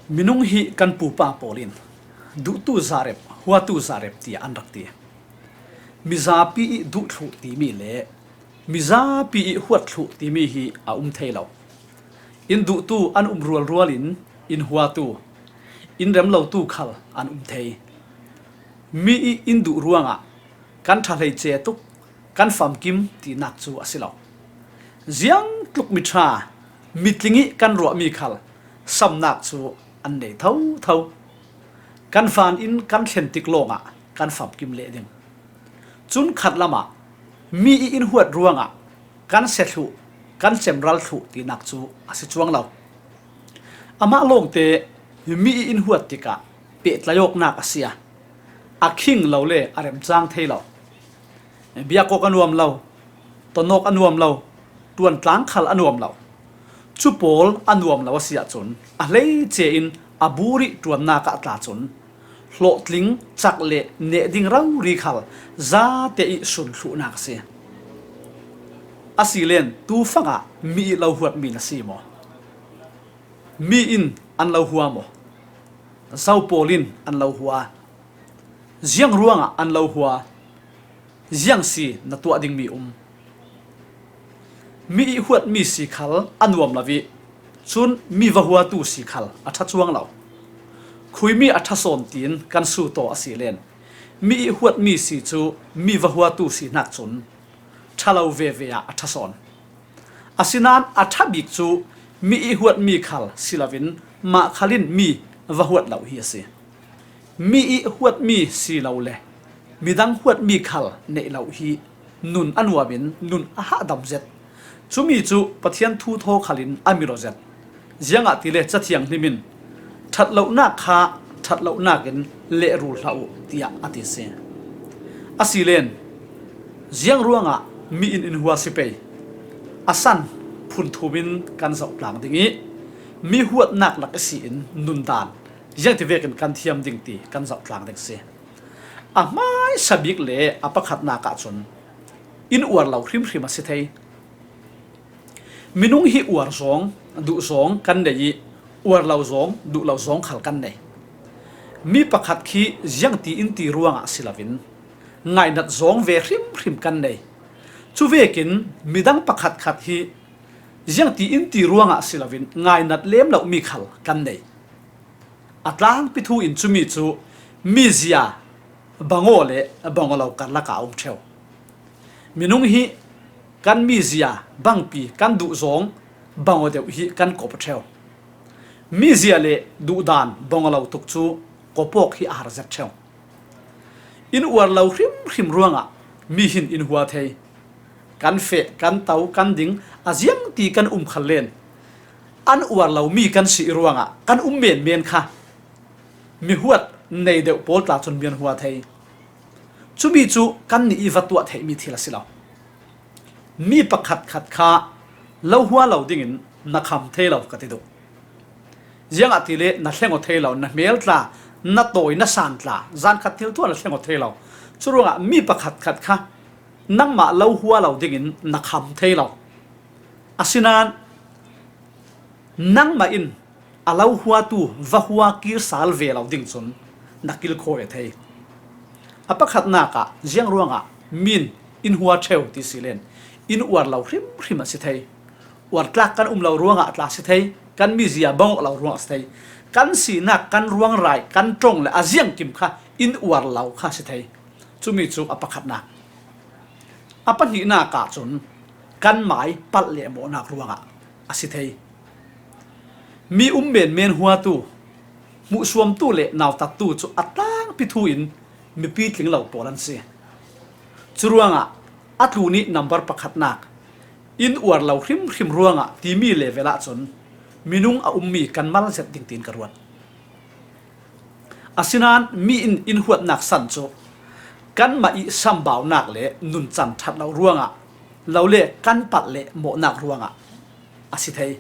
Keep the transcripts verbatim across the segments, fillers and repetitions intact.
Minung hi kan pupa pawl in duhtu zahrep, huatu zahrep tiah an rak ti. Mizapi ih duh thluh timi le mizapi ih huat thluh timi hi a um thei lo. In duhtu an um rualrual in in huatu, in rem lotu khal an um thei. Mi ih in duh ruangah kan ṭha hleice tuk, kan famkim tinak cu a si lo. Ziangtluk miṭha, mitling ih kan ruahmi khal samnak cu an nei thotho. Kan van in kan thlen tik lawngah kan famkim leh ding. Cun khatlam ah mi ih in huat ruangah kan sia thluh, kan cemral thluh tinak cu a si cuang lo. Amah lawngte mi ih in huat tikah pehtlai awknak a si a, a khing lo le a remcang thei lo. Biak awk a nuam lo, ton awk a nuam lo, ṭuantlang khal a nuam lo. Cu pawl a nuam lo a si ahcun a hleice in a bur ih ṭuannak ah tla cun hlawhtling, cak le neh ding rori khal zate ih sun thluhnak a si. Asilen tu fangah mi ih lo huatmi na si maw? Mi in an lo hua maw? Zo pawl in an lo hua? Ziang ruangah an lo hua? Ziang si na tuah dingmi um? Mi ih huatmi si khal a nuam lo ih cun mi va huatu si khal a ṭha cuang lo. Khuimi a ṭha sawn tiin kan sut aw asilen mi ih huatmi si cu mi va huatu si hnak cun ṭha lo veve ah a ṭha sawn. Asinain a ṭha bik cu mi ih huatmi khal si loin mah khal in mi va huat lo hi a si. Mi ih huatmi si lo le midang huatmi khal neih lo hi nun a nuam in nun a hahdam zet. Cumi cu Pathian thu thaw khal in a mil aw zet. Ziangahtile Cathiang hnim in ṭhat lonak kha ṭhat lonak in lehrul hlah uh, tiah a ti si. Asilen ziang ruangah mi in in hua si pei? A san phunthum in kan zoh tlang ding ih mi huatnak lak ihsi in nundan ziangtivekin kan thiam ding ti kan zoh tlang ding si. A hmaisa bik le a pakhatnak ahcun in uar lo hrimhrim a si thei. Minung hi uar zawng, duh zawng kan nei ih uar lo zawng, duh lo zawng khal kan nei. Mi pakhat khi ziangti in ti ruangah si loin ngainat zawng ve hrimhrim kan nei. Cuvekin midang pakhatkhat hi ziangti in ti ruangah si loin ngainat lem lomi khal kan nei. A tlangpi thu in cumi cu mizia bang aw le bang aw lo karlak ah a um ṭheu. Minung hi kan mizia bangpi kan duh zawng bang aw deuh hi kan kop a ṭheu. Mizia le duhdan bang aw lo tuk cu kop awk hi a har zet ṭheu. In uar lo hrimhrim ruangah mi hin in hua thei. Kan feh, kan to, kan ding, a ziangti kan um khal len an uar lo mi kan si ih ruangah kan um menmen kha mi huat nei deuh pawl tla cun mi an hua thei. Cumi cu kannih ih va tuah theihmi thil a si lo. Mi pakhatkhat kha lo hua lo dingin na kham thei lo ka ti duh. Ziangahtile na thleng aw thei lo, na hmel tla, na tawi, na san tla, zankhat thil tuah na thleng aw thei lo. Curuangah mi pakhatkhat kha nangmah lo hua lo dingin na kham thei lo. Asinain nangmah in a lo huatu va hua kir sal ve lo ding cun na kilkhawi a thei. A pakhatnak ah ziang ruangah min in hua ṭheu ti si len in uar lo hrimhrim a si thei. Uar tlak kan um lo ruangah tla si thei, kan mizia bang awk lo ruangah si thei, kan sinak, kan ruangrai, kan ṭong le a ziangkim kha in uar lo kha si thei. Cumi cu a pakhatnak. A pahnihnak ahcun kan mai palh le mawhnak ruangah a si thei. Mi um menmen huatu, hmuhsuamtu le nautattu cu a tlangpi thu in mipi tling lo pawl an si. Curuangah a tlun ih nambar pakhatnak in uar lo hrimhrim ruangah timi level ahcun minung a ummi kan mal zet ding tiin ka ruat. Asinain mi in in huatnak san cu kanmah ih sambaunak le nuncan ṭhat lo ruangah lo le kan palh le mawhnak ruangah a si thei.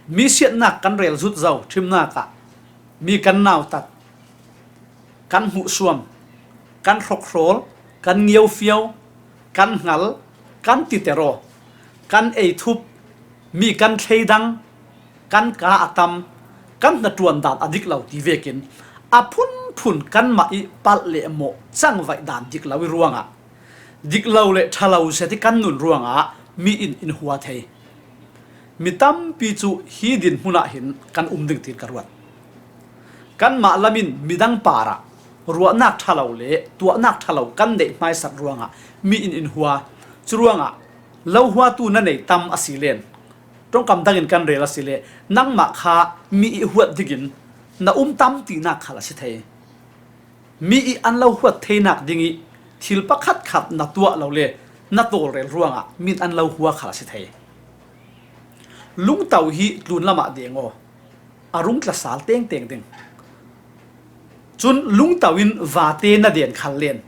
Mi siatnak kan rel zut zo ṭhimnak ah mi kan nautat, kan hmuhsuam, kan hrokhrawl, kan ngiofiau, kan hngal, kan titer aw, kan ei thup, mi kan thleidang, kan ka a tam, kan hnaṭuan dan a dik lo ti vekin a phunphun kanmah i palh le mawh cangvaih dan dik lo i ruangah, dik lo le ṭha lo zet i kan nun ruangah mi in in hua thei. Mi tampi cu hi dinhmun ah hin kan um ding tiin ka ruat. Kanmah lam in midang parah ruahnak ṭha lo le tuahnak ṭha lo kan neih hmaisat ruangah mi in in hua. Curuangah lo huatu na nei tam a si len, ṭongkam dangin kan rel a si le, nangmah kha mi i huat dingin na um tam tinak khal a si thei. Mi i an lo huat theinak ding i thil pakhatkhat na tuah lo le na tawlrel ruangah mi in an lo hua khal a si thei. Lungto hi tlun lamah deng aw, a rung tlasal tengteng ding. Cun lungto in vate na den khal len,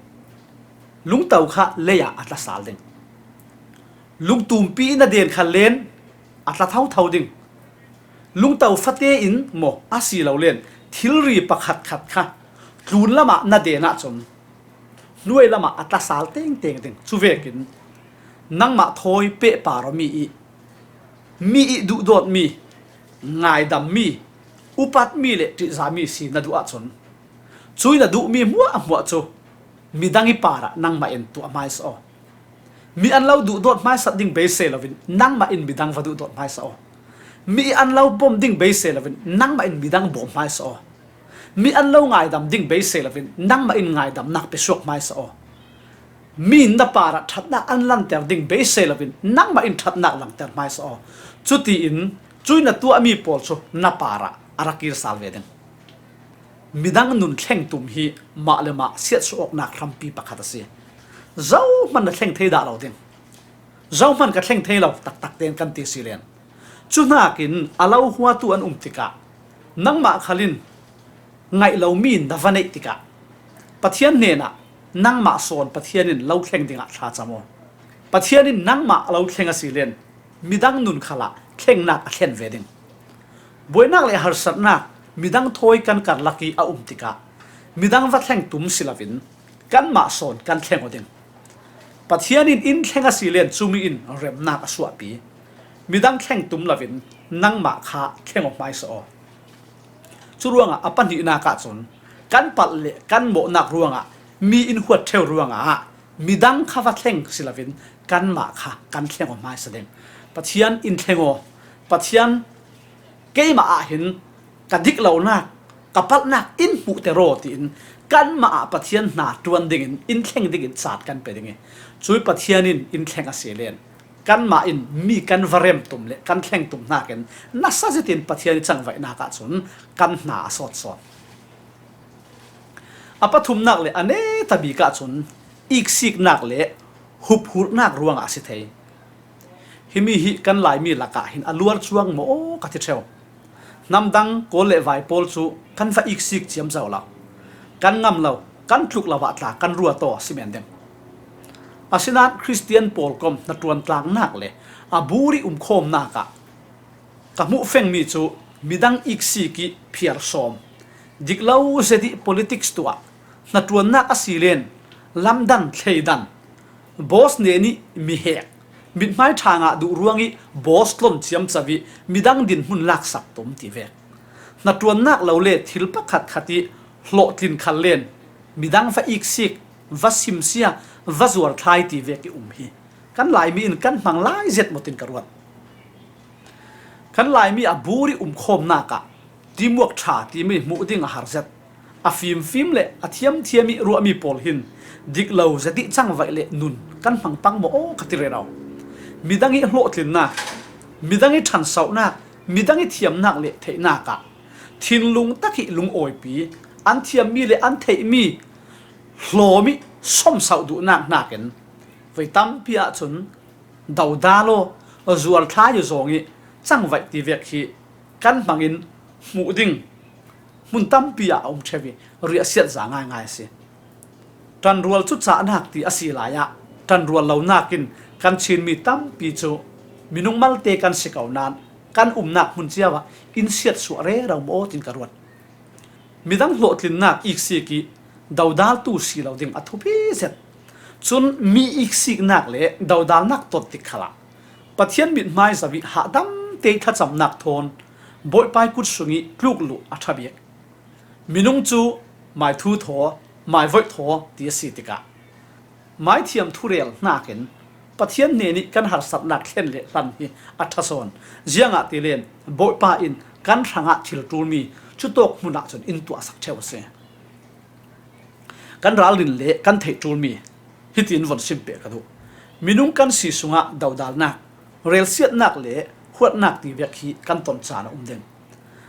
lungto kha lei ah a tlasal ding. Lungtumpi in na den khal len, a tla thotho ding. Lungto fate in maw a si lo len, thilri pakhatkhat kha tlun lamah na den ahcun hnuai lamah a tlasal tengteng ding. Cuvekin nangmah thawi pehpar aw mi i, mi i duhdawtmi, ngaidammi, upatmi le ṭihzami si na duh ahcun, cui na duhmi hmuahhmuah cu midang i parah nangmah in tuah hmaisa aw. Mi an lo duhdawt hmaisat ding beisei loin nangmah in midang va duhdawt hmaisa aw. Mi i an lo bawm ding beisei loin nangmah in midang bawm hmaisa aw. Mi an lo ngaidam ding beisei loin nangmah in ngaidamnak pesuak hmaisa aw. Mi in na parah ṭhatnak an lanter ding beisei loin nangmah in ṭhatnak langter hmaisa aw. Cutiin cui na tuahmi pawl cu na parah a ra kir sal ve ding. Midang nun thleng tum hi mah le mah siatsuah awknak hrampi pakhat a si. Zohman na thleng thei dah lo ding. Zohman ka thleng thei lo taktak tein kan ti si len. Cu hnakin a lo huatu an um tikah, nangmah khal in ngaih lomi na va neih tikah, Pathian hnenah nangmah sawn Pathian in lo thleng dingah thlacam aw. Pathian in nangmah a lo thleng a si len, midang nun khalah thlengnak a thlen ve ding. Buainak le harsatnak midang thawi kan karlak i a um tikah, midang va thleng tum si loin kanmah sawn kan thleng aw ding. Pathian in in thleng a si len cumi in remnak a suahpi. Midang thleng tum loin nangmah kha thleng aw hmaisa aw. Curuangah a pahnihnak ahcun kan palh le kan mawhnak ruangah mi in huat ṭheu ruangah midang kha va thleng si loin kanmah kha kan thleng aw hmaisa ding. Pathian in thleng aw. Pathian keimah ah hin ka dik lonak, ka palhnak in hmuhter aw tiin kanmah ah Pathian hna ṭuan dingin in thleng dingin caat kan pe ding i, cui Pathian in in thleng a si len kanmah in mi kan va rem tum le kan thleng tum hnakin nasa zetin Pathian i cangvaihnak ahcun kan hna a sawt sawn. A pathumnak le a neta bik ahcun iksiknak le huphurhnak ruangah a si thei. Himi hi kan Laimi lakah hin a luar cuang maw ka ti ṭheu. Hnamdang kawl le vai pawl cu kan va iksik ciamco lo, kan ngam lo, kan tluk lo ah tla kan ruat aw a si men ding. Asinain Khristian pawlkom hnaṭuan tlangnak le a bur i umkhawmnak ah ka hmuh fengmi cu midang iksik i phiar sawm, dik lo zet i politics tuah, hnaṭuannak a si len lamdan thleidan, boss nen i mi hek, mithmai ṭha ngah duh ruang i boss tlon ciamco i midang dinhmun laksak tum ti vek. Hnaṭuannak lo le thil pakhatkhat i hlawhtlin khal len midang va iksik, va simsia, va zuarthlai ti vek i um hi kan Laimi in kan hmang lai zet maw tin ka ruat. Kan Laimi a bur i umkhawmnak ah teamwork ṭha timi hmuh ding a har zet. A fimfim le a thiamthiam i ruahmi pawl hin dik lo zet i cangvaih le nun kan hmang pang maw aw ka ti rero. Midang i hlawhtlinnak, midang i ṭhansohnak, midang i thiamnak le theihnak ah thinlung tak i lungawipi, an thiammi le an theihmi hlawm i somsoh duhnak hnakin voi tampi ahcun dodal aw, zuarthlai aw zong i cangvaih ti vek hi kan hmangin hmuh ding hmun tampi ah a um ṭheu i riahsiat za ngaingai a si. Ṭanrual cu cahnak ti a si lai ah ṭanrual lonak in kan Chinmi tampi cu minung malte kan si ko nain kan umnak hmun cio ah in siatsuah rero maw tin ka ruat. Midang hlawhtlinnak iksik i dodaltu si lo ding a thupi zet. Cun mi iksiknak le dodalnak tot tik khalah Pathian mithmai zoh i hahdam te i thlacamnak thawn Bawipa ih kut sungih tluk luh a ṭha bik. Minung cu maithu thaw, maivoih thaw ti a si tikah, maithiam thurel hnakin Pathian hnenih kan harsatnak thlen le hlan hi a ṭha sawn. Ziangahtile Bawipa in kan hrangah thil ṭulmi cutawk hmunah cun in tuahsak ṭheu a si. Kan ralrin le kan theih ṭulmi hitin von sim peh ka duh. Minung kan si sungah dodalnak, relsiatnak le huatnak ti vek hi kan ton caan a um ding.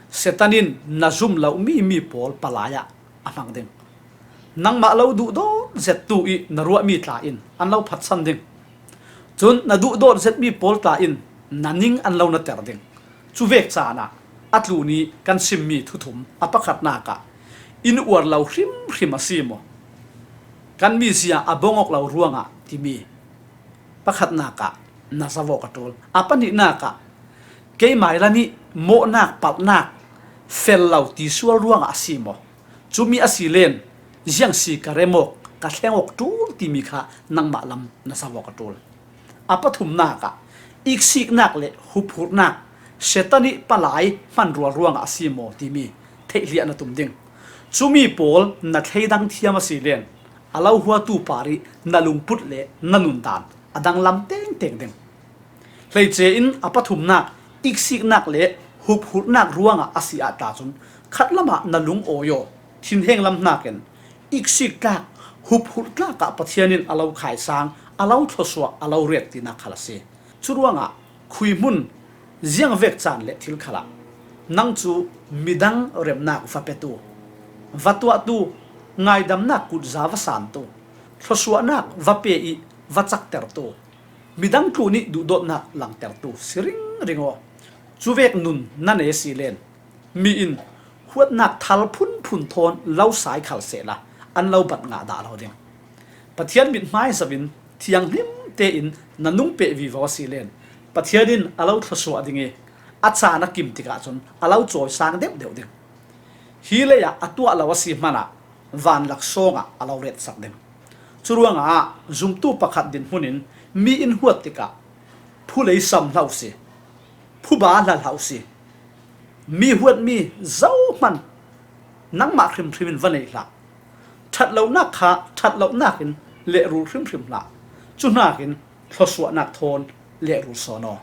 Satan in na zum lomi mi pawl palai ah a hmang ding. Nangmah lo duhdawt zettu ih na ruahmi tla in an lo phatsan ding. Cun na duhdawt zetmi pawl tla in na ning an lo na ter ding. Cuvek caan ah a tlun ih kan simmi thuthum a pakhatnak ah in uar lo hrimhrim a si maw? Kan mizia a bawng awk lo ruangah timi pakhatnak ah na zavawk a ṭul. A pahnihnak ah keimai lam ih mawhnak palhnak fel lo ti sual ruangah a si maw? Cumi a si len ziang si ka rem awk, ka thleng awk ṭul timi kha nangmah lam na zavawk a ṭul. A pathumnak ah iksiknak le huphurhnak Satan ih palai hmanrual ruangah a si maw timi theihliah na tum ding. Cumi pawl na thleidang thiam a si len a lo huatu par ih na lungput le na nundan a danglam tengteng ding. Hleice in a pathumnak iksiknak le huphurhnak ruangah a si ah ta cun khatlam ah na lungawi aw. Thinheng lam hnakin iksik tlak, huphurh tlak ah Pathian in a lo khaisang, a lo thluasuah, a lo ret tinak khal a si. Curuangah khuihmun ziangvek caan le thil khalah nang cu midang remnak va petu, va tuahtu, ngaidamnak kutza va santu, thluasuahnak va pe ih va caktertu, midang tlun ih duhdawtnak langtertu si ringring aw. Cuvek nun na nei si len mi in huatnak thal phunphun thawn lo sai khal sehla an lo bat ngah dah lo ding. Pathian mithmai zoh in thianghlim tein na nung peh vivo a si len Pathian in a lo thluasuah ding ih a caan a kim tikah cun a lo cawisang deuhdeuh ding. Hi leiah a tuah lo a si hmanah vanlak sawngah a lo retsak ding. Curuangah zumtu pakhat dinhmun in mi in huat tikah phulei sam hlah uh si, phuba hlah hlah uh si. Mi huatmi zohman nangmah hrimhrim in va nei hlah. Ṭhat lonak kha ṭhat lonak in lehrul hrimhrim hlah. Cu hnakin thluasuahnak thawn lehrul sawn aw.